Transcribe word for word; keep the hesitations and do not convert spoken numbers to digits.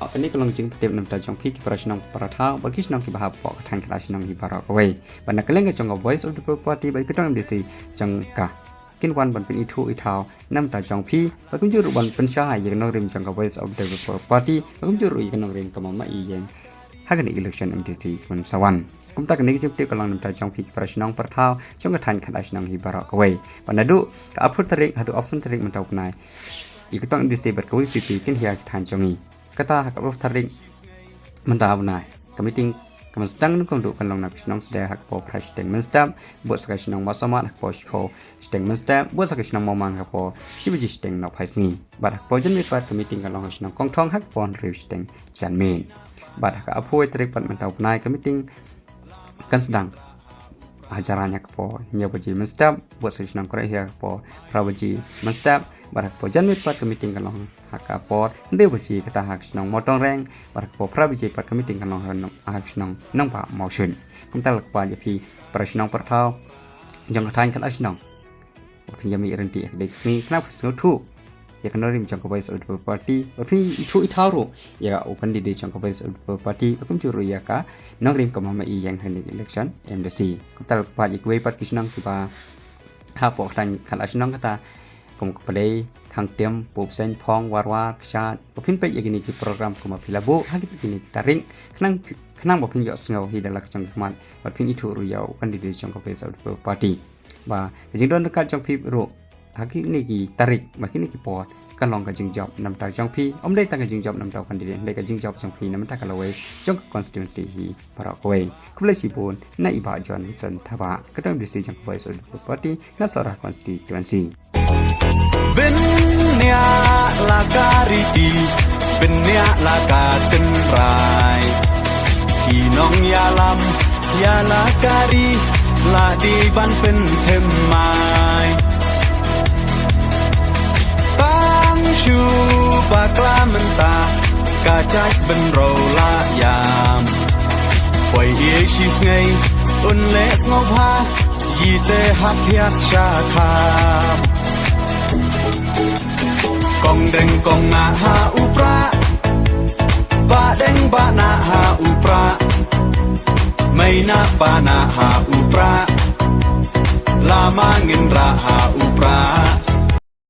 Kane ka long jingpyntip namar jong phi ki para shnong para thaw bad ki shnong kiba hapoh ka thaiñ khatar shnong hi baroh kawei. Bad na ka liang ka jong ka Voice of the People Party bad ki tong MDC jong ka kin wan ban pynithuh ithaw namar jong phi bad kumjuh ruh ban pynshai ïa ka nongrim jong ka Voice of the People Party bad kumjuh ruh ïa ka nongrim ka Mama Ïeng ha kane election MDC kumne sa wan. Kumta kane ka jingpyntip ka long namar jong phi ki para shnong para thaw jong ka thaiñ khatar shnong hi baroh kawei. Bad naduh ka arphew tarik haduh arphew san tarik mynta u bnai, ïa ka tong MDC bad ka VPP kin hiar ki thaiñ jong ngi. Kata ha ka arphew tarik mynta u bnai, ka meeting ka mynstep nongkong duh kan long na ka shnong Sdang ha ka por phra shiteng mynstep, bad sa ka shnong Mawsamat ha ka por shiphew shiteng mynstep, bad sa ka shnong Mawmang ha ka por shi baje shiteng nohphai sngi. Bad ha ka por janmiet pat ka meeting kan long ha ka shnong Kongthong ha ka por hynriew shiteng janmiet. Bad ha ka arphew tarik pat mynta u bnai ka meeting kan sdang ha Jrain ha ka por hynñiew baje mynstep, bad sa ka shnong Kongrai ha ka por phra baje mynstep, bad ha ka por janmiet pat ka meeting kan long ha ka por hynriew baje kata ha ka shnong Mawtongreng, bad ha ka por phra baje pat ka meeting kan long ha ka shnong Nongbah Mawshun. Kumta la ka pad ïa phi para shnong para thaw jong ka thaiñ khatar shnong, wat phin ïa mih ryntih ha ka dei ka sngi khnang ba phin sngewthuh ïa ka nongrim jong ka Voice of the People Party, wat phin ithuh ithaw ruh ïa u candidate jong ka Voice of the People Party, bad kumjuh ruh ïa ka nongrim ka Mama Ïeng ha kane ka election MDC. Kumta la ka pad ïa kiwei pat ki shnong kiba hapoh ka thaiñ khatar shnong kata kum ka Pdei, Thangtim, Pubseiñ, Phong, Warwar, Kshad, ba phin peit ïa kine ki program kumba phi la buh ha kine ki tarik, khnang ba phin ïohsngew hi da la ka jong ki khmat, bad phin ithuh ruh ïa u candidate jong ka Voice of the People Party. Ba ka jingdon ryngkat jong phi ruh ha kine ki tarik bad kine ki por kan long ka jingjop namar jong phi, ym dei tang ka jingjop namar u candidate, hynrei ka jingjop jong phi namar ka lawei jong ka constituency hi baroh kawei. Khublei shibun na i Bah Johnson Thabah, ka tong MDC jong ka Voice of the People Party na Sohra constituency. Bniah la ka riti, bniah la ka tynrai. Ki nongïalam ïa la ka ri la dei ban pynthymmai. Tang shu bakla mynta ka jait bynriew la ïam. Poi ïa shi sngi un leh sngewbha, ïa te hap thiah sha kham. Kong Deng kong Nah ha u Prah, Bah Deng Bah Nah ha u Prah, Mei Nah Bah Nah ha u Prah, Lama Nginrah ha u Prah,